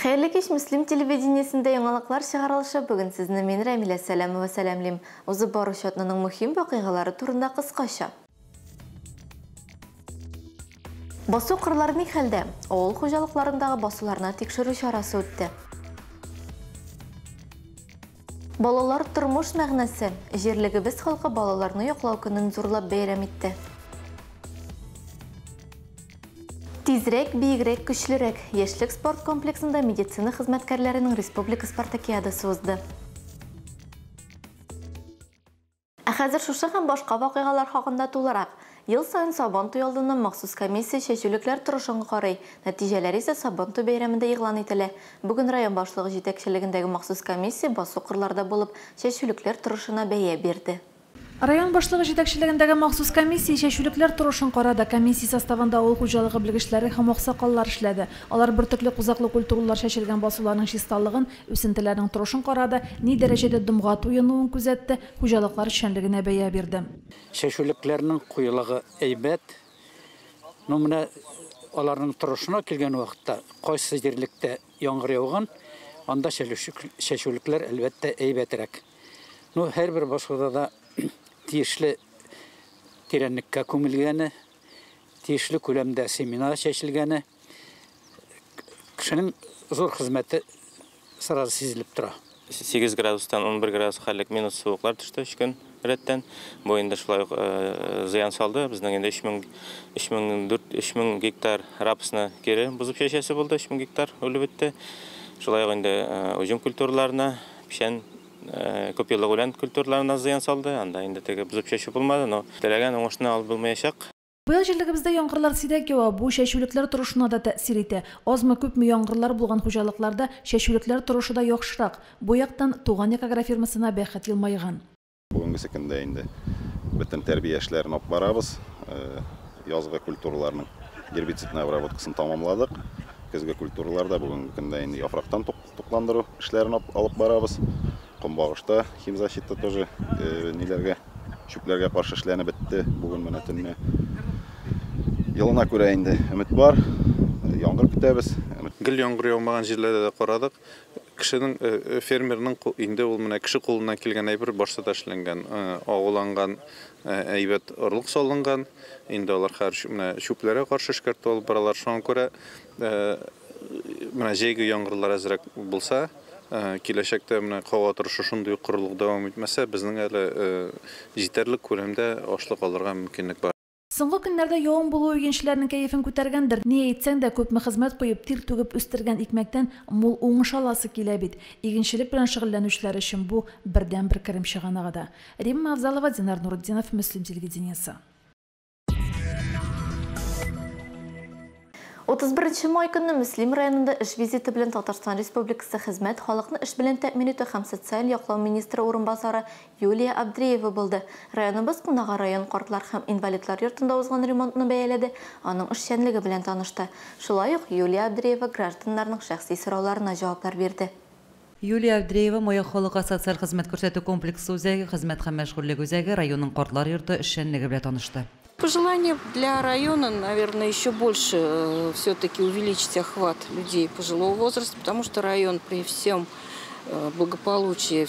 Хәерле кич, Мөслим телевидениесендә яңалыклар чыгарылышы. Бүген сезне мин, Рәмилә Сәләмова, сәламлим. Узып баручы атнаның мөһим вакыйгалары турында кыскача. Басу кырлары ни хәлдә? Авыл хуҗалыкларындагы басуларны тикшерү чарасы үтте. Балалар тормыш мәгънәсе. Җирлегебез халкы балаларны яклау көнен зурлап бәйрәм итте. Тизрәк, биегрәк, көчлерәк. Яшьлек спорт комплексында медицина хезмәткәрләренең республика спартакиадасы узды. Ә хәзер шушы һәм башка вакыйгалар хакында тулырак. Ел саен Сабан туе алдыннан махсус комиссия чәчүлекләр торышын карый. Нәтиҗәләр исә Сабан туй бәйрәмендә игълан ителә. Бүген район башлыгы җитәкчелегендәге махсус комиссия басу-кырларда булып, чәчүлекләр торышына бәя бирде. Район башлыгы җитәкчелегендәге махсус комиссия чәчүлекләр торышын карады. Комиссия составында авыл хуҗалыгы белгечләре һәм аксакаллар эшләде. Алар бөртекле кузаклы культуралар чәчелгән басуларның чисталыгын, үсентеләрнең торышын карады, ни дәрәҗәдә дымга туенуын күзәтте, хуҗалыклар эшчәнлегенә бәя бирде. Чәчүлекләрнең куелыгы әйбәт. Ну, менә аларның торышына килгән вакытта, кайсы җирлектә яңгыр яуган, анда чәчүлекләр әлбәттә әйбәтрәк. Ну, һәрбер басуда да тиешле тирәнлеккә күмелгәне, тиешле күләмдә семена чәчелгәне, кешенең зур хезмәте сразу сизелеп тора. 8 градустан 11 градус хәллек минус суыклар төште 3 көн рәттән. Бу инде шулай ук зыян салды. Безнең инде 3000 гектар рапсны кире бозып чәчәсе булды, 3000 гектар үлеп бетте. Шулай ук инде уҗым культураларына, печән, күп еллык үлән культураларына зыян салды. Анда инде теге бозып чәчү булмады, но теләгән уңышны алып булмаячак. Быел җирлегебездә яңгырлар сирәк ява, бу чәчүлекләр торышына да тәэсир итә. Азмы-күпме яңгырлар булган хуҗалыкларда чәчүлекләр торышы да яхшырак. Бу яктан Туган як агрофирмасына бәхет елмайган. Бүгенге көндә инде бөтен тәрбия эшләрен алып барабыз. Язгы культураларның гербицидный обработкасын тамамладык. Көзге культураларда бүгенге көндә инде яфрактан тукландыру эшләрен алып барабыз. Көнбагышта химзащита тоже ниләргә, чүпләргә каршы эшләнеп бетте бүген менә төнне. Елына күрә инде өмет бар, яңгыр көтәбез. Гел яңгыр яумаган җирләрдә дә карадык. Кешенең, фермерның инде ул менә кеше кулыннан килгән әйбер башта да эшләнгән, агуланган, әйбәт орлык салынган. Инде алар хәзер менә чүпләргә каршы эшкәртү алып баралар. Шуңа күрә менә җәйге яңгырлар әзрәк булса, киләчәктә менә һава торышы шундый ук корылык дәвам итмәсә, безнең әле җитәрлек күләмдә ашлык алырга мөмкинлек бар. Соңгы көннәрдә явым булуы игенчеләрнең кәефен күтәргәндер. Ни әйтсәң дә, күпме хезмәт куеп, тир түгеп үстергән икмәктән мул уңыш аласы килә бит. Игенчелек белән шөгыльләнүчеләр өчен бу бердәнбер керем чыганагы да. Римма Авзалова, Динар Нурутдинов, Мөслим телевидениесе. 31 май көнне Мөслим районында эш визиты белән Татарстан Республикасы хезмәт, халыкны эш белән тәэмин итү һәм социаль яклау министры урынбасары Юлия Абдреева булды. Районыбыз кунагы район картлар һәм инвалидлар йортында узган ремонтны бәяләде, аның эшчәнлеге белән танышты. Шулай ук Юлия Абдреева гражданнарның шәхси сорауларына җаваплар бирде. Юлия Абдреева Маяк халыкка социаль хезмәт күрсәтү комплексы үзәге, хезмәт һәм мәшгульлек үзәге, районның картлар йорты эшчәнлеге белән танышты. Пожелание для района, наверное, еще больше все-таки увеличить охват людей пожилого возраста, потому что район при всем благополучии,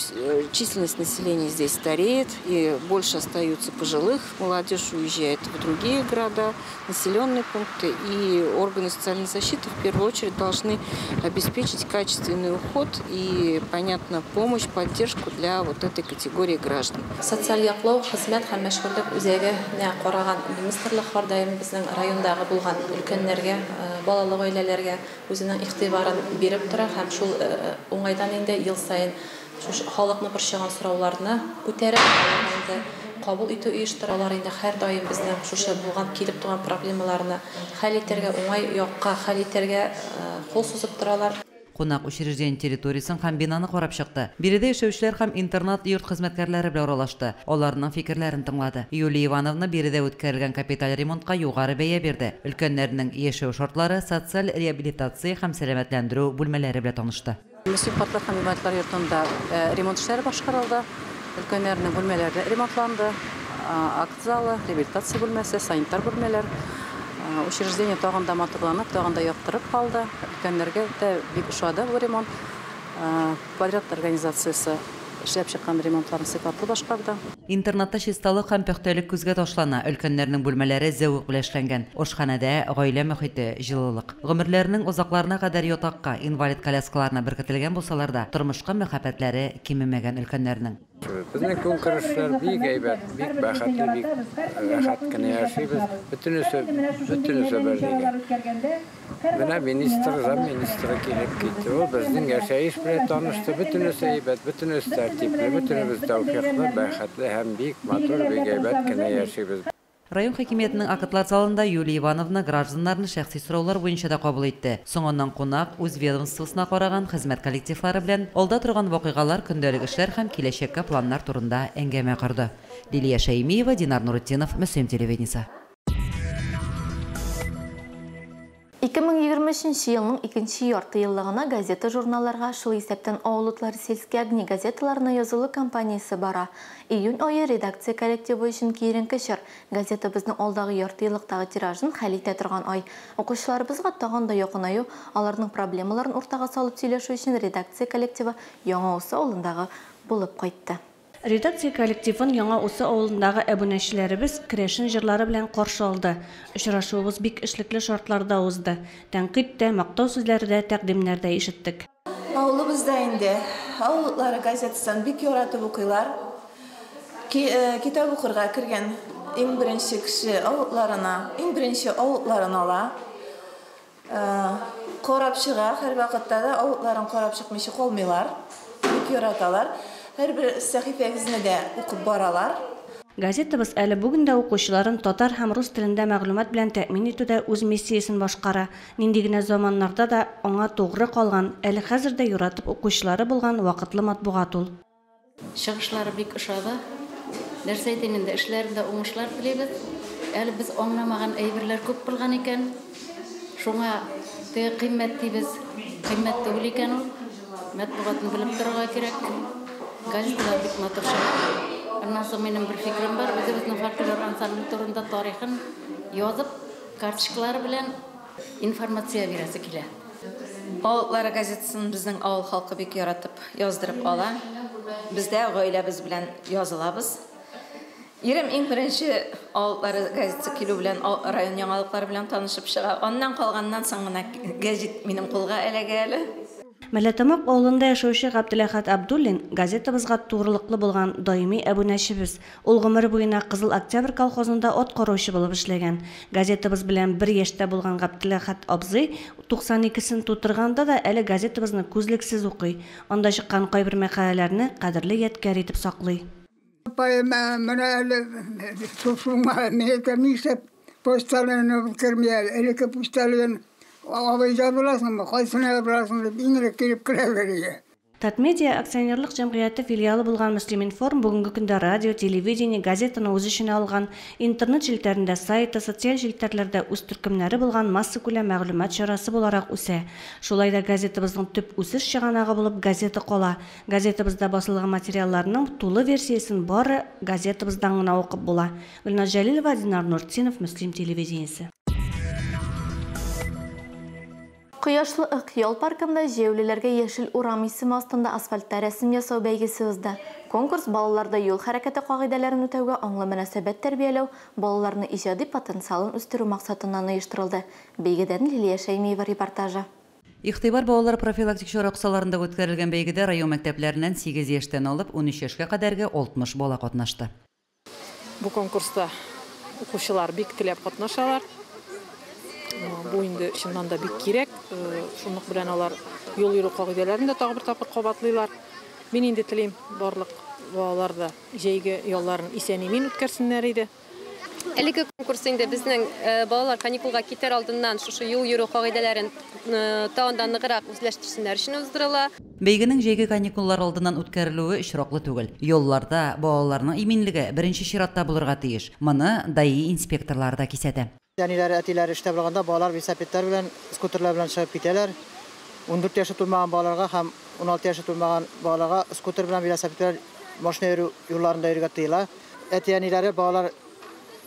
численность населения здесь стареет, и больше остаются пожилых, молодежь уезжает в другие города, населенные пункты, и органы социальной защиты в первую очередь должны обеспечить качественный уход и, понятно, помощь, поддержку для вот этой категории граждан. Социаль яклау, хезмәт һәм мәшгульлек үзәгенә караган министрлык һәрдаим безнең райондагы булган өлкәннәргә, балалы гаиләләргә үзенең игътибарын биреп тора һәм шул уңайдан инде ел сайын шушы халыкны борчыган сорауларны күтәреп, аларны инде кабул итү оештыра. Алар инде һәрдаим безнең шушы булган килеп туган проблемаларны хәл итәргә, уңай якка хәл итәргә кул сузып торалар. Кунак учреждение территориясен һәм бинаны карап чыкты. Биредә яшәүчеләр һәм интернат йорт хезмәткәрләре белән аралашты. Аларның фикерләрен тыңлады. Юлия Ивановна биредә үткәрелгән капиталь ремонтка югары бәя бирде. Өлкәннәрнең яшәү шартлары, социаль реабилитация һәм сәламәтләндерү бүлмәләре белән танышты. Мөслим картлар һәм инвалидлар йортында ремонт эшләре башкарылды. Өлкәннәрнең бүлмәләре ремонтланды. Акт залы, реабилитация бүлмәсе, санитар бүлмәләр. Учреждение тагын да матурланып, тагын да яктырып калды. Өлкәннәргә дә бик ошады бу ремонт. Подряд организациясе эшләп чыккан ремонтларын сыйфатлы башкарды. Интернатта чисталык һәм пөхтәлек күзгә ташлана. Өлкәннәрнең бүлмәләре зәвык белән эшләнгән. Ашханәдә гаилә мөхите, җылылык. Гомерләренең озакларына кадәр ятакка, инвалид коляскаларына беркетелгән булсалар да, тормышка мәхәббәтләре кимемәгән өлкәннәрнең. Безнең көнкүрешләр бик әйбәт, бик бәхетле, бик рәхәт кенә яшибез. Бөтенесе, бөтенесе бер дигән. Менә министр, замминистры килеп китте. Ул безнең яшәеш белән танышты. Бөтенесе әйбәт, бөтенесе тәртипле, бөтенебез тәүфиклы, бәхетле һәм бик матур, бик әйбәт кенә яшибез. Район хакимиятенең актлар залында Юлия Ивановна гражданнарны шәхси сораулар буенча да кабул итте. Соңыннан кунак үз ведомствосына караган хезмәт коллективлары белән алда торган вакыйгалар, көндәлек эшләр һәм киләчәккә планнар турында әңгәмә корды. Лилия Шәймиева, Динар Нуретдинов, Мөслим телевидениесе. 2023 елның икенче ярты еллыгына газета-журналларга, шул исәптән Авыл утлары, Сельские огни газеталарына язылу кампаниясе бара. Июнь ае редакция коллективы өчен киеренке чор. Газетабызның алдагы ярты еллыктагы тиражын хәл итә торган ай. Укучыларыбызга тагын да якынаю, аларның проблемаларын уртага салып сөйләшү өчен редакция коллективы Яңа Усы авылындагы булып кайтты. Редакция коллективын Яңа Усы авылындагы әбүнәчеләребез керәшен җырлары белән каршы алды. Очрашуыбыз бик эшлекле шартларда узды. Тәнкыйть тә, мактау сүзләре дә, тәкъдимнәр дә ишеттек. Авылыбызда инде Авыл утлары газетасын бик яратып укыйлар. Китап укырга кергән иң беренче кеше Авыл утларына, иң беренче Авыл утларын ала. Карап чыга, һәрвакытта да Авыл утларын карап чыкмыйча калмыйлар. Бик яраталар. Һәрбер сәхифәгезне дә укып баралар. Газетабыз әле бүген дә укучыларын татар һәм рус телендә мәгълүмат белән тәэмин итүдә үз миссиясен башкара. Нинди генә заманнарда да аңа тугры калган, әле хәзер дә яратып укучылары булган вакытлы матбугат ул. Чыгышлары бик ошады. Нәрсә әйтим инде, эшләрендә уңышлар телибез. Әле без аңламаган әйберләр күп булган икән. Шуңа теге кыйммәт дибез, кыйммәт түгел икән ул. Матбугатны белеп торырга кирәк. Газеталар бик матур чыга. Аннан соң минем бер фикерем бар. Үзебезнең фольклор ансамбле турында тарихын язып, карточкалар белән информация бирәсе килә. Авыл утлары газетасын безнең авыл халкы бик яратып яздырып ала. Без дә гаиләбез белән язылабыз. Ирем иң беренче Авыл утлары газетасы килү белән район яңалыклары белән танышып чыга. Аннан калганнан соң гына гәзит минем кулга эләгә әле. Мәләтамак авылында яшәүче Габделәхәт Абдуллин газетабызга тугрылыклы булган даими әбүнәчебез. Ул гомер буена Кызыл Октябрь колхозында ат караучы булып эшләгән. Газетабыз белән бер яшьтә булган Габделәхәт абзый 92-сен тутырганда да әле газетабызны күзлексез укый. Анда чыккан кайбер мәкаләләрне кадерле ядкәр итеп саклый. Апаем, менә әле шушыңа мин әйтәм, нишләп почтальон керми әле, элекке почтальон абый языласыңмы, кайсына языласың дип иң элек килеп керәләр иде. Татмедиа акционерлык җәмгыяте филиалы булган Мөслим-информ бүгенге көндә радио, телевидение, газетаны үз эченә алган, интернет челтәрендә сайты, социаль челтәрләрдә үз төркемнәре булган массакүләм мәгълүмат чарасы буларак үсә. Шулай да газетабызның төп үсеш чыганагы булып газета кала. Газетабызда басылган материалларның тулы версиясен бары газетабыздан гына укып була. Гөлназ Җәлилова, Динар Нуртдинов, Мөслим телевидениесе. Кояшлы Ык ял паркында җәяүлеләргә яшел урам исеме астында асфальтта рәсем ясау бәйгесе узды. Конкурс балаларда юл хәрәкәте кагыйдәләрен үтәүгә аңлы мөнәсәбәт тәрбияләү, балаларны иҗади потенциалын үстерү максатыннан оештырылды. Бәйгедән Лилия Шәймиева репортажы. Игътибар балалар профилактик чара кысаларында үткәрелгән бәйгедә район мәктәпләреннән 8 яшьтән алып 13 яшькә кадәрге 60 бала катнашты. Бу конкурста укучылар бик теләп катнашалар. Бу инде чыннан да бик кирәк. Шунлык белән алар юл йөрү кагыйдәләрен дә тагы бер тапкыр кабатлыйлар. Мин инде телим барлык балалар да җәйге ялларын исән-имин үткәрсеннәр иде. Әлеге конкурс инде безнең балалар каникулга китәр алдыннан шушы юл йөрү кагыйдәләрен тагын да ныграк үзләштерсеннәр өчен уздырыла. Бәйгенең җәйге каникуллар алдыннан үткәрелүе очраклы түгел. Юлларда балаларның иминлеге беренче чиратта булырга тиеш. Моны ДАИ инспекторлары да кисәтә. Әниләре, әтиләре эштә булганда балалар велосипедлар белән, скутерлар белән чыгып китәләр. 14 яше тулмаган балаларга һәм 16 яше тулмаган балаларга скутер белән велосипедлар машина йөрү юлларында йөрергә тыела. Әти-әниләре балалар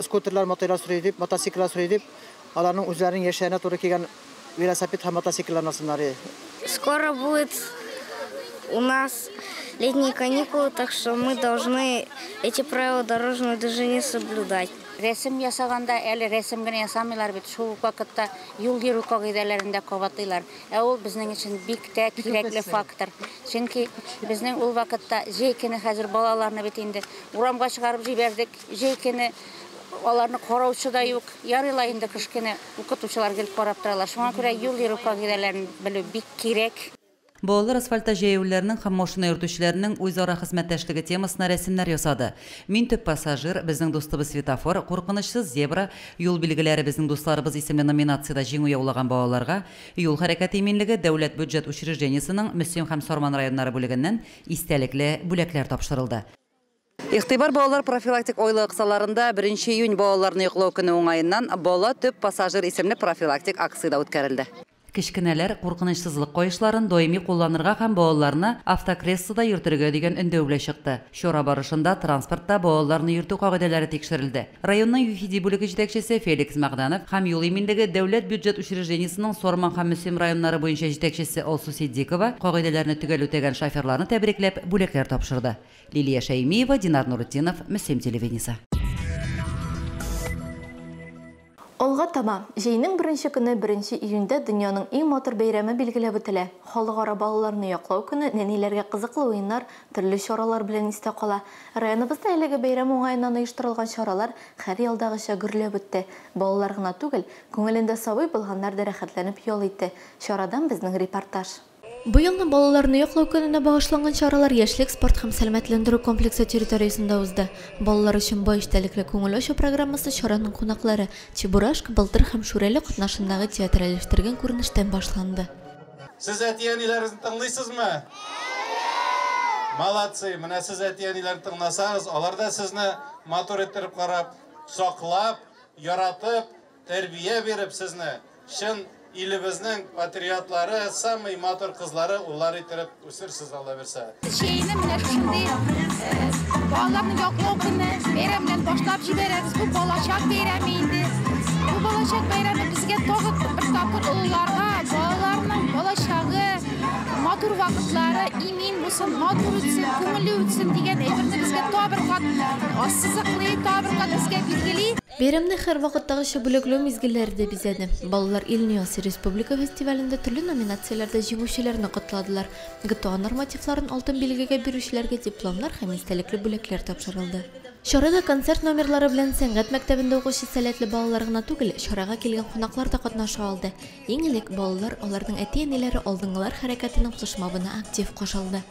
скутерлар, мотоцикллар сорый дип, мотоцикллар сорый дип, Аларның үзләренең яшьләренә туры килгән велосипед һәм мотоциклларын алсыннар. Скоро будет у нас летние каникулы, так что мы должны эти правила дорожного движения соблюдать. Рәсем ясаганда әле рәсем генә ясамыйлар бит, шул ук вакытта юл йөрү кагыйдәләрен дә кабатлыйлар. Ә ул безнең өчен бик тә кирәкле фактор. Чөнки безнең ул вакытта җәй көне хәзер балаларны бит инде урамга чыгарып җибәрдек. Җәй көне аларны караучы да юк. Ярый ла инде кыш көне укытучылар килеп карап торалар. Шуңа күрә юл йөрү кагыйдәләрен белү бик кирәк. Балалар асфальтта җәяүлеләрнең һәм машина йөртүчеләрнең үзара хезмәттәшлеге темасына рәсемнәр ясады. Мин төп пассажир, безнең дустыбыз светофор, куркынычсыз зебра, юл билгеләре безнең дусларыбыз исемле номинациядә җиңү яулаган балаларга юл хәрәкәте иминлеге дәүләт бюджет учреждениесенең Мөслим һәм Сарман районнары бүлегеннән истәлекле бүләкләр тапшырылды. Игътибар балалар профилактик айлыгы кысаларында 1 июнь балаларны яклау көне уңаеннан бала төп пассажир исемле профилактик акция дә үткәрелде. Кечкенәләр куркынычсызлык каешларын даими кулланырга һәм балаларны автокреслода йөртергә дигән өндәү белән чыкты. Чара барышында транспортта балаларны йөртү кагыйдәләре тикшерелде. Районның ЮХИДИ бүлеге җитәкчесе Феликс Мәгъданов һәм юл иминлеге дәүләт бюджет учреждениесенең Сарман һәм Мөслим районнары буенча җитәкчесе Алсу Сиддикова кагыйдәләрне төгәл үтәгән шоферларны тәбрикләп бүләкләр тапшырды. Лилия Шәймиева, Динар Нурутдинов, Мөслим телевидениесе. Алга таба, җәйнең беренче көне 1 июньдә дөньяның иң матур бәйрәме билгеләп үтелә. Халыкара балаларны яклау көне нәниләргә кызыклы уеннар, төрле чаралар белән истә кала. Районыбызда әлеге бәйрәм уңаеннан оештырылган чаралар һәр елдагыча гөрләп үтте. Балалар гына түгел, күңелендә сабый булганнар да рәхәтләнеп ял итте. Чарадан безнең репортаж. Бу елны балаларны яклау көненә багышланган чаралар Яшьлек спорт һәм сәламәтләндерү комплексы территориясендә узды. Балалар өчен бай эчтәлекле күңел ачу программасы чараның кунаклары Чебурашка, Былтыр һәм Шүрәле катнашындагы театральләштергән күренештән башланды. Сез әти-әниләрегезне тыңлыйсызмы? Молодцы! Менә сез әти-әниләрне тыңласагыз, алар да сезне матур иттереп карап, саклап, яратып, тәрбия биреп сезне чын илебезнең патриотлары, самый матур кызлары, уллар иттереп үсерсез, Алла бирсә. Җәйне менә шушындый балаларны яклау көне бәйрәм белән башлап җибәрәбез. Бу балачак бәйрәме инде. Бу балачак бәйрәме безгә тагы бер тапкыр олыларга, балаларның балачагы, матур вакытлары имин булсын, матур үтсен, күңелле үтсен дигән әйберне безгә тагы бер кат ассызыклый, тагы бер кат безгә билгели. Бәйрәмне һәр вакыттагыча бүләкләү мизгелләре дә бизәде. Балалар Илниясе республика фестивалендә төрле номинацияләрдә җиңүчеләрне котладылар. ГТО нормативларын алтын билгегә бирүчеләргә дипломнар һәм истәлекле бүләкләр тапшырылды. Чарада концерт номерлары белән сәнгать мәктәбендә укучы сәләтле балалар гына түгел, чарага килгән кунаклар да катнаша алды. Иң элек балалар, аларның әти-әниләре алдынгылар хәрәкәтенең флешмобына актив кушылды.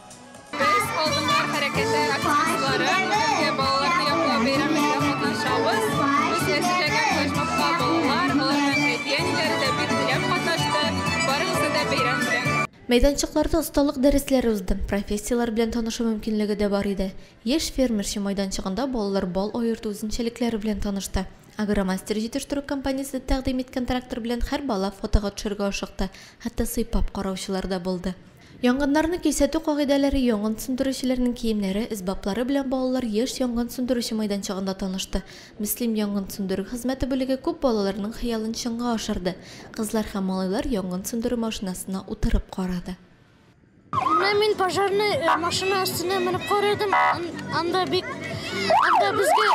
Без алдынгылар хәрәкәте активистлары бүгенге балаларны яклау бәйрәмендә катнашабыз. Без әзерләгән флешмобка балалар, аларның әти-әниләре дә бик теләп катнашты. Барыгызны да бәйрәм белән. Мәйданчыкларда осталык дәресләре узды. Профессияләр белән танышу мөмкинлеге дә бар иде. Яшь фермерчы майданчыгында балалар бал аерту үзенчәлекләре белән танышты. Агромастер җитештерү компаниясе тәкъдим иткән трактор белән һәр бала фотога төшергә ашыкты. Хәтта сыйпап караучылар да булды. Янгыннарны кисәтү кагыйдәләре, янгын сүндерүчеләрнең киемнәре, әсбаплары белән балалар яшь янгын сүндерүче майданчыгында танышты. Мөслим янгын сүндерү хезмәте бүлеге күп балаларның хыялын чынга ашырды. Кызлар һәм малайлар янгын сүндерү машинасына утырып карады. Менә мин пожарный машина өстенә менеп карадым. Анда бик, анда безгә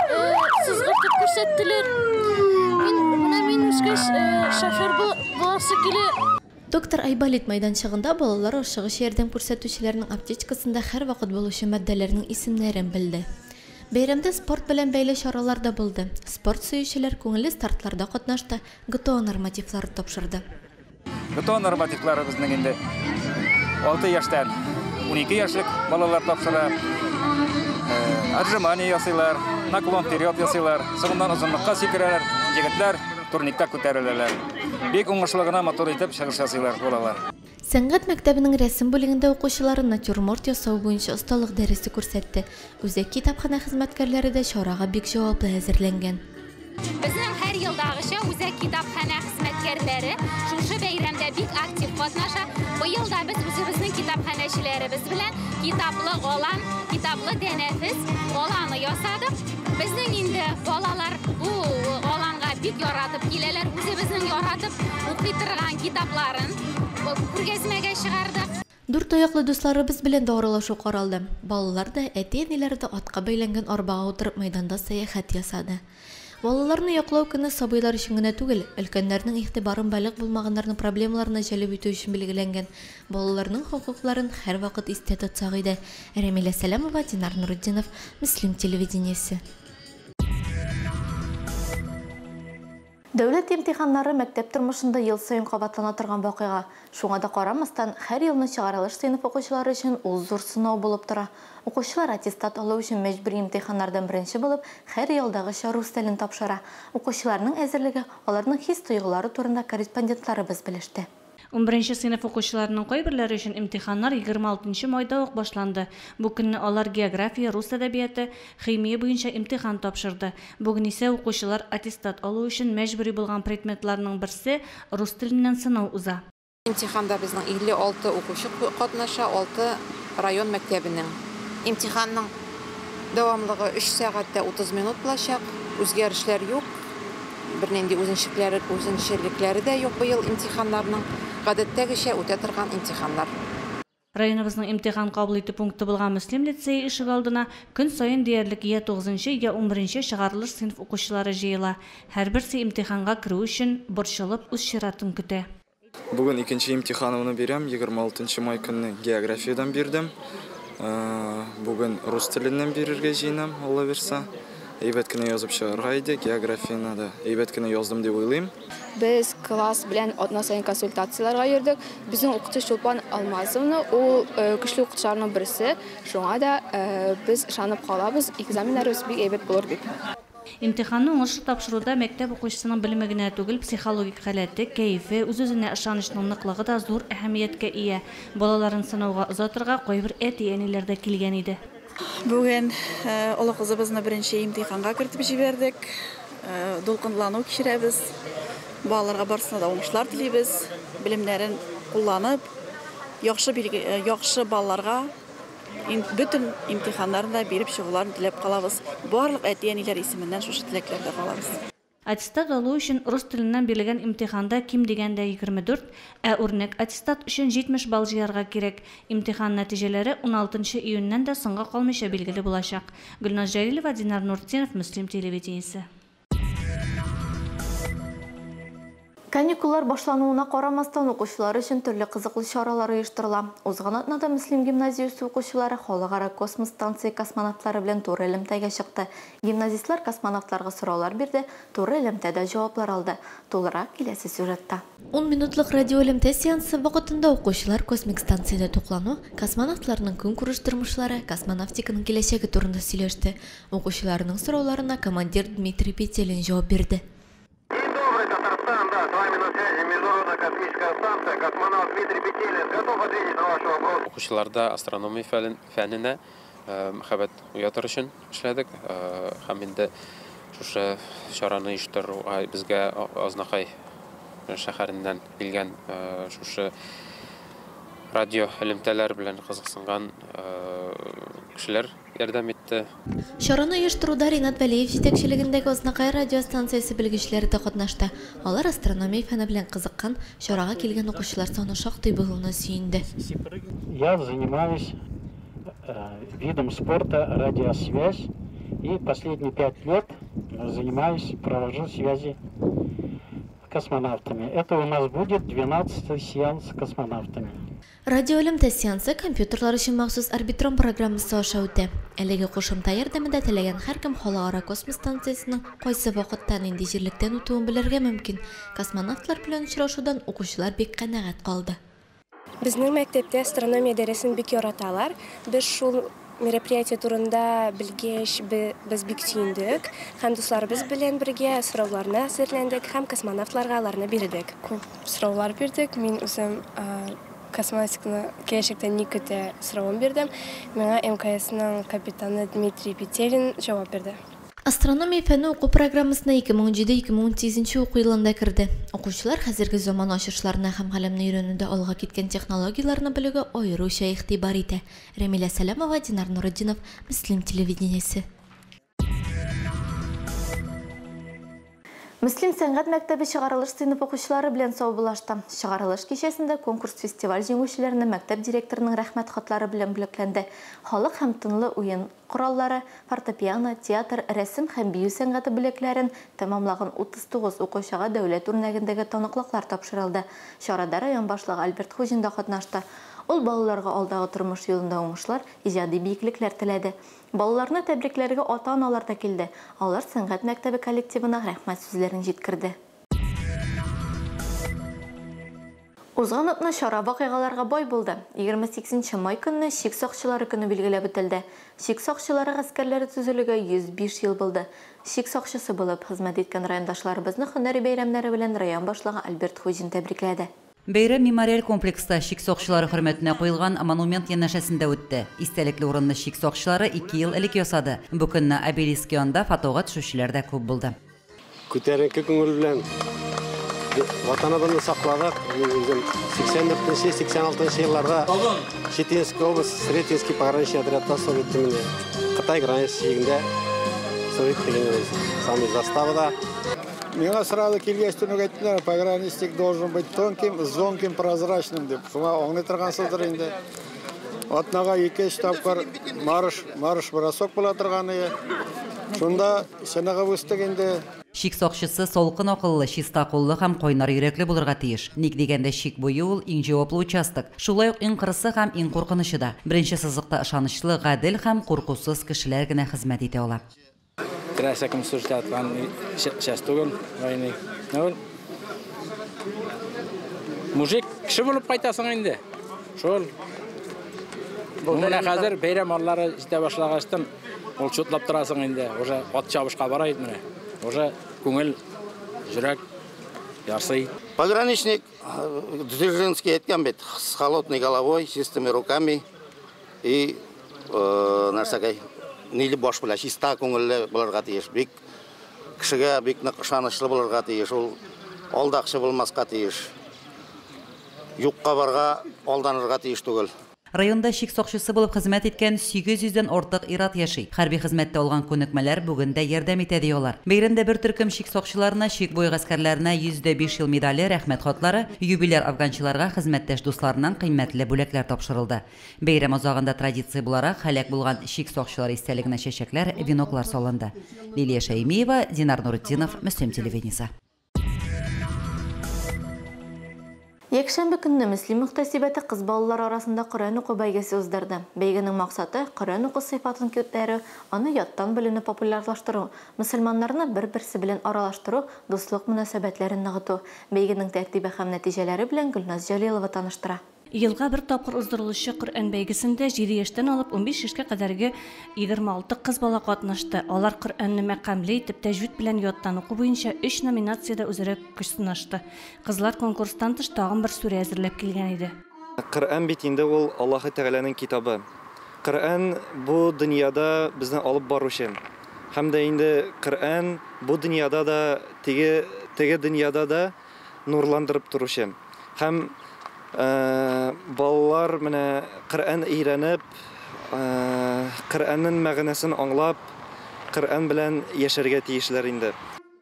сызгыртып күрсәттеләр. Мин, менә мин үскәч шофер буласы килә. Доктор Айболит майданчыгында балалар ашыгыч ярдәм күрсәтүчеләрнең аптечкасында һәр вакыт булучы матдәләрнең исемнәрен белде. Бәйрәмдә спорт белән бәйле чаралар да булды. Спорт сөючеләр күңелле стартларда катнашты, ГТО нормативлары тапшырды. ГТО нормативлары безнең инде 6 яшьтән 12 яшьлек балалар тапшыра. Отжимание ясыйлар, наклон вперед ясыйлар, соңыннан озынлыкка сикерәләр, егетләр турникта күтәреләләр. Бик уңышлы гына матур итеп чыгыш ясыйлар балалар. Сәнгать мәктәбенең рәсем бүлегендә укучылары натюрморт ясау буенча осталык дәресе күрсәтте. Үзәк китапханә хезмәткәрләре дә чарага бик җаваплы әзерләнгән. Безнең һәр елдагыча үзәк китапханә хезмәткәрләре шушы бәйрәмдә бик актив катнаша. Быел да без үзебезнең китапханәчеләребез белән китаплы алан, китаплы тәнәфес аланы ясадык. Безнең инде балалар бу аланга бик яратып киләләр. Үзебезнең яратып укый торган китапларын күргәзмәгә чыгардык. Дүрт аяклы дусларыбыз белән дә аралашу каралды. Балалар да, әти-әниләре дә атка бәйләнгән арбага утырып мәйданда сәяхәт ясады. Балаларны яклау көне сабыйлар өчен генә түгел, өлкәннәрнең игътибарын балигъ булмаганнарның проблемаларына җәлеп итү өчен билгеләнгән. Балаларның хокукларын һәрвакыт истә тотсак иде. Рәмилә Сәләмова, Динар Нурутдинов, Мөслим телевидениесе. Дәүләт имтиханнары мәктәп тормышында ел саен кабатлана торган вакыйга. Шуңа да карамастан, һәр елны чыгарылыш сыйныф укучылары өчен ул зур сынау булып тора. Укучылар аттестат алу өчен мәҗбүри имтиханнардан беренче булып, һәр елдагыча рус телен тапшыра. Укучыларның әзерлеге, аларның хис-тойгылары турында корреспондентларыбыз белеште. 11 сыйныф укучыларының кайберләре өчен имтиханнар 26 майда ук башланды. Бу көнне алар география, рус әдәбияты, химия буенча имтихан тапшырды. Бүген исә укучылар аттестат алу өчен мәҗбүри булган предметларның берсе рус теленнән сынау уза. Имтиханда безнең 56 укучы катнаша, 6 район мәктәбенең. Имтиханның дәвамлыгы 3 сәгатьтә 30 минут булачак. Үзгәрешләр юк. Бернинди үзенчәлекләре дә юк быел имтиханнарның. Гадәттәгечә үтә торган имтиханнар. Районыбызның имтихан кабул итү пункты булган Мөслим лицее ишегалдына көн саен диярлек я 9-нчы, я 11-нче чыгарылыш сыйныф укучылары җыела. Һәрберсе имтиханга керү өчен борчылып үз чиратын көтә. Бүген икенче имтиханымны бирәм, 26 май көнне географиядән бирдем. Бүген рус теленнән бирергә җыенам, Алла бирсә. Әйбәт кенә язып чыгарга иде, географияне дә әйбәт кенә яздым дип уйлыйм. Без класс белән атна саен консультацияләргә йөрдек. Безнең укытучы Чулпан Алмазовна, ул көчле укытучыларның берсе. Шуңа да без ышанып калабыз, экзаменнарыбыз бик әйбәт булыр дип. Имтиханны уңышлы тапшыруда мәктәп укучысының белеме генә түгел, психологик халәте, кәефе, үз-үзенә ышанычның ныклыгы да зур әһәмияткә ия. Балаларын сынауга озатырга кайбер әти-әниләр дә килгән иде. Бүген олы кызыбызны беренче имтиханга кертеп җибәрдек. Дулкынлану кичерәбез. Балаларга барысына да уңышлар телибез. Белемнәрен кулланып, яхшы балаларга бөтен имтиханнарын да биреп чыгуларын теләп калабыз. Барлык әти-әниләр исеменнән шушы теләкләрдә калабыз. Аттестат алу өчен рус теленнән бирелгән имтиханда ким дигәндә 24, ә үрнәк аттестат өчен 70 балл җыярга кирәк. Имтихан нәтиҗәләре 16 июньнән дә соңга калмыйча билгеле булачак. Гөлназ Җәлилова, Динар Нуртдинов, Мөслим телевидениесе. Каникуллар башлануына карамастан укучылар өчен төрле кызыклы чаралар оештырыла. Узган атнада Мөслим гимназиясе укучылары халыкара космос станция космонавтлары белән туры элемтәгә чыкты. Гимназистлар космонавтларга сораулар бирде, туры элемтәдә җаваплар алды. Тулырак киләсе сюжетта. 10 минутлык радио элемтә сеансы вакытында укучылар космик станциядә туклану, космонавтларның көнкүреш тормышлары, космонавтиканың киләчәге турында сөйләште. Укучыларның сорауларына командир Дмитрий Петелин җавап бирде. Укучыларда астрономия фәненә мәхәббәт уятыр өчен эшләдек. Һәм инде шушы чараны оештыруга безгә Азнакай шәһәреннән килгән шушы радио элемтәләр белән кызыксынган кешеләр ярдәм итте. Чараны оештыруда Ринат Вәлиев җитәкчелегендәге Азнакай радио станциясе белгечләре дә катнашты. Алар астрономия фәне белән кызыккан, чарага килгән укучылар саны шактый булуына сөенде. Я занимаюсь видом спорта радиосвязь и последние 5 лет занимаюсь, провожу связи с космонавтами. Это у нас будет 12-й сеанс с космонавтами. Радио элемтә сеансы компьютерлар өчен махсус Арбитрон программасы аша үтә. Әлеге кушымта ярдәмендә теләгән һәркем халыкара космос станциясенең кайсы вакытта нинди җирлектән үтүен белергә мөмкин. Космонавтлар белән очрашудан укучылар бик канәгать калды. Безнең мәктәптә астрономия дәресен бик яраталар. Без шул мероприятие турында белгәч, без бик сөендек. Һәм дусларыбыз белән бергә сорауларны әзерләндек һәм космонавтларга аларны бирдек. Күп сораулар бирдек. Мин үзем космонавтиканы киләчәктә ни көтә соравын бирдем. Миңа МКСның капитаны Дмитрий Петелин җавап бирде. Астрономия фәне уку программасына 2017-2018 уку елында керде. Укучылар хәзерге заман ачышларына һәм галәмне өйрәнүдә алга киткән технологияләрне белүгә аеруча игътибар итә. Рәмилә Сәләмова, Динар Нурутдинов, Мөслим телевидениесе. Мөслим сәнгать мәктәбе чыгарылыш сыйныф укучылары белән саубуллашты. Чыгарылыш кичәсендә конкурс-фестиваль җиңүчеләренә мәктәп директорының рәхмәт хатлары белән бүләкләнде. Халык һәм тынлы уен кораллары, фортепиано, театр, рәсем һәм бию сәнгате бүләкләрен тәмамлаган 39 укучыга дәүләт үрнәгендәге таныклыклар тапшырылды. Чарада район башлыгы Альберт Хуҗин да катнашты. Ул балаларга алдагы тормыш юлында уңышлар, иҗади биеклекләр теләде. Балаларны тәбрикләргә ата-аналар да килде. Алар сәнгать мәктәбе коллективына рәхмәт сүзләрен җиткерде. Узган атна чара вакыйгаларга бай булды. 28 май көнне чик сакчылары көне билгеләп үтелде. Чик сакчылары гаскәрләре төзелүгә 105 ел булды. Чик сакчысы булып хезмәт иткән райондашларыбызны һөнәри бәйрәмнәре белән район башлыгы Альберт Хуҗин тәбрикләде. Бәйрәм мемориаль комплекста чик сакчылары хөрмәтенә куелган монумент янәшәсендә үтте. Истәлекле урынны чик сакчылары 2 ел элек ясады. Бу көнне обелиск янында фотога төшүчеләр дә күп булды. Күтәренке күңел белән Ватаныбызны сакладык. Мин үзем 84-86 елларда Читинский область, Сретенский пограничный отрядта служить иттем инде. Кытай границасы чигендә служить иттек самый заставада. Миңа сразу килгәч үк әйттеләр, пограничник должен быть тонким, звонким, прозрачным дип. Шуңа аңлый торгансыздыр инде. Атнага 2-3 тапкыр марш бросок була торган иде. Шунда чыныгып үстек инде. Чик сакчысы салкын акыллы, чиста куллы һәм кайнар йөрәкле булырга тиеш. Ник дигәндә, чик буе ул иң җаваплы участок. Шулай ук иң кырысы һәм иң куркынычы да. Беренче сызыкта ышанычлы, гадел һәм куркусыз кешеләр генә хезмәт итә ала. Теләсә кем служить аткан часть түгел, войны. Мужик кеше булып кайтасың инде. Шул. Менә хәзер бәйрәм аллары җитә башлагачтан ул чутлап торасың инде. Уже ат чабышка бара инде менә. Уже күңел, йөрәк ярсый. Пограничник Дзержинский әйткән бит, с холодной головой, чистыми руками и нәрсәгә ниле баш белән чиста күңелле булырга тиеш. Бик кешегә бик нык ышанычлы булырга тиеш. Ул алдакчы булмаска тиеш. Юкка барга алданырга тиеш түгел. Районда чик сакчысы булып хезмәт иткән 800дән артык ир-ат яши. Хәрби хезмәттә алган күнекмәләр бүген дә ярдәм итә ди алар. Бәйрәмдә бер төркем чик сакчыларына, чик буе гаскәрләренә 105 ел медале, рәхмәт хатлары, юбиляр афганчыларга хезмәттәш дусларыннан кыйммәтле бүләкләр тапшырылды. Бәйрәм азагында традиция буларак һәлак булган чик сакчылары истәлегенә чәчәкләр, веноклар салынды. Лилия Шәймиева, Динар Нуретдинов, Мөслим телевидениесе. Якшәмбе көнне Мөслим мөхтәсибәте кыз балалар арасында Коръән уку бәйгесе уздырды. Бәйгенең максаты Коръән уку сыйфатын күтәрү, аны яттан белүне популярлаштыру, мөселманнарны бер-берсе белән аралаштыру, дуслык мөнәсәбәтләрен ныгыту. Бәйгенең тәртибе һәм нәтиҗәләре белән Гөлназ Җәлилова таныштыра. Елга бер тапкыр уздырылучы Коръән бәйгесендә 7 яшьтән алып 15 яшькә кадәрге 26 кыз бала катнашты. Алар Коръәнне мәкамле итеп тәҗвид белән яттан уку буенча 3 номинациядә үзара көч сынашты. Кызлар конкурстан тыш тагын бер сүрә әзерләп килгән иде. Коръән бит инде ул Аллаһы Тәгаләнең китабы. Коръән бу дөньяда безне алып баручы. Һәм дә инде Коръән бу дөньяда да, теге дөньяда да нурландырып торучы. Һәм балалар менә Коръән өйрәнеп, Коръәннең мәгънәсен аңлап, Коръән белән яшәргә тиешләр инде.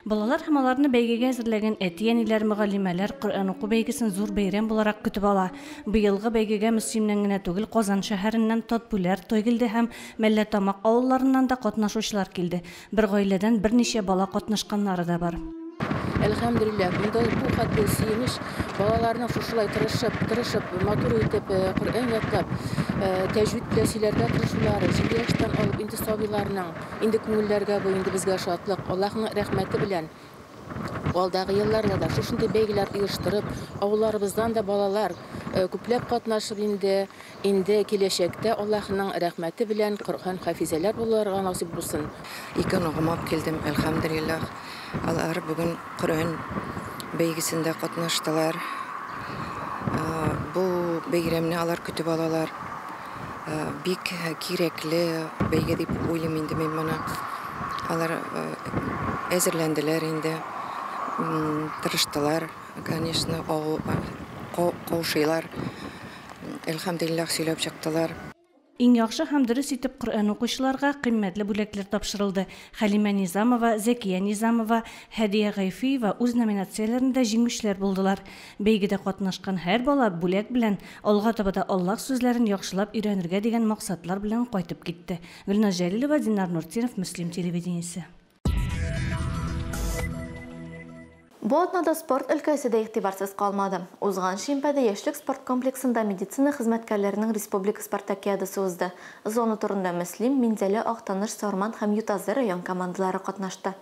Балалар һәм аларны бәйгегә әзерләгән әти-әниләр, мөгаллимәләр Коръән уку бәйгесен зур бәйрәм буларак көтеп ала. Быелгы бәйгегә Мөслимнән генә түгел, Казан шәһәреннән, Татбүләр, Тойгелде һәм Мәлләтамак авылларыннан да катнашучылар килде. Бер гаиләдән берничә бала катнашканнары да бар. Әлхәмдүлилләһ, монда бу хәтле сөенеч, балаларның шушылай тырышып, матур итеп Коръән ятлап, тәҗвид белән сөйләргә тырышулары, 7 яшьтән алып инде сабыйларның, инде күңелләргә бу инде безгә шатлык, Аллаһның рәхмәте белән алдагы елларда да шушындый бәйгеләр оештырып, авылларыбыздан да балалар күпләп катнашып инде киләчәктә Аллаһның рәхмәте белән Коръән хафизәләр булырга насыйп булсын. Ике оныгым алып килдем, әлхәмдүлилләһ. Алар бүген Коръән бәйгесендә катнаштылар. Бу бәйрәмне алар көтеп алалар. Бик кирәкле бәйге дип уйлыйм инде мин моны. Алар әзерләнделәр инде, тырыштылар, конечно, каушыйлар. Әлхәмдүлилләһ, сөйләп чыктылар. Иң яхшы һәм дөрес итеп Коръән укучыларга кыйммәтле бүләкләр тапшырылды. Хәлимә Низамова, Зәкия Низамова, Һәдия Гайфиева үз номинацияләрендә җиңүчеләр булдылар. Бәйгедә катнашкан һәр бала бүләк белән, алга таба да Аллаһ сүзләрен яхшылап өйрәнергә дигән максатлар белән кайтып китте. Гөлназ Җәлилова, Динар Нуртдинов, Мөслим телевидениесе. Бу атнада спорт өлкәсе дә игътибарсыз калмады. Узган шимбәдә Яшьлек спорт комплексында медицина хезмәткәрләренең республика спартакиадасы узды. Зона турында Мөслим, Минзәлә, Актаныш, Сарман һәм Ютазы район командалары катнашты.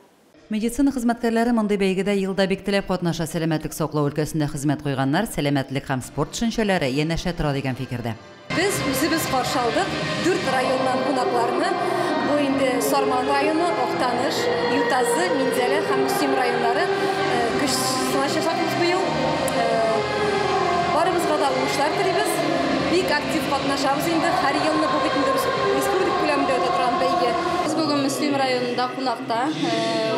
Медицина хезмәткәрләре мондый бәйгедә елда бик теләп катнаша. Сәламәтлек саклау өлкәсендә хезмәт куйганнар сәламәтлек һәм спорт төшенчәләре янәшә тора дигән фикердә. Без үзебез каршы алдык 4 районнан кунакларны. Бу инде Сарман районы, Актаныш, Ютазы, Минзәлә һәм Мөслим районнары көч сыначакбыз быел. Барыбызга да уңышлар телибез. Бик актив катнашабыз инде. Һәр елны бу бит инде республика күләмендә үтә торган бәйге. Без бүген Мөслим районында кунакта.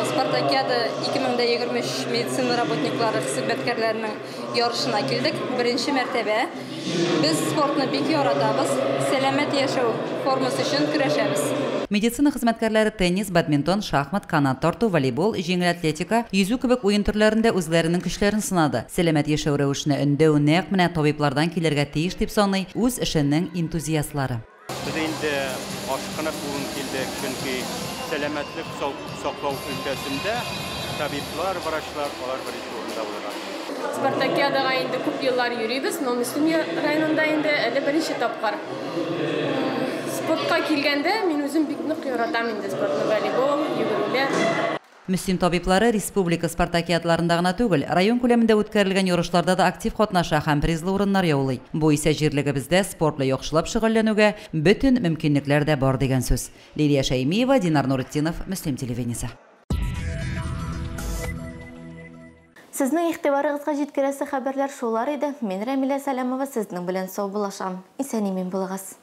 Спартакиада 2023 медицина работниклары хезмәткәрләренең ярышына килдек. Беренче мәртәбә. Без спортны бик яратабыз. Сәламәт яшәү формасы өчен көрәшәбез. Медицина хезмәткәрләре теннис, бадминтон, шахмат, канат тарту, волейбол, җиңел атлетика, йөзү кебек уен төрләрендә үзләренең көчләрен сынады. Сәламәт яшәү рәвешенә өндәү нәкъ менә табиблардан килергә тиеш дип саный үз эшенең энтузиастлары. Без инде ашкынып бүген килдек, чөнки сәламәтлек саклау өлкәсендә табиблар, врачлар алар беренче урында булырга тиеш. Спартакиадага инде күп еллар йөрибез, но Мөслим районында инде әле беренче тапкыр. Спортка килгәндә мин үзем бик нык яратам инде спортны, волейбол, йөгерүләр. Мөслим табиблары республика спартакиадларында гына түгел, район күләмендә үткәрелгән ярышларда да актив катнаша һәм призлы урыннар яулый. Бу исә җирлегебездә спорт белән яхшылап шөгыльләнүгә бөтен мөмкинлекләр дә бар дигән сүз. Лилия Шәймиева, Динар Нуретдинов, Мөслим телевидениесе. Сезнең игътибарыгызга җиткерәсе хәбәрләр шулар иде. Мин Рәмилә Сәләмова сезнең белән саубуллашам. Исән-имин булыгыз.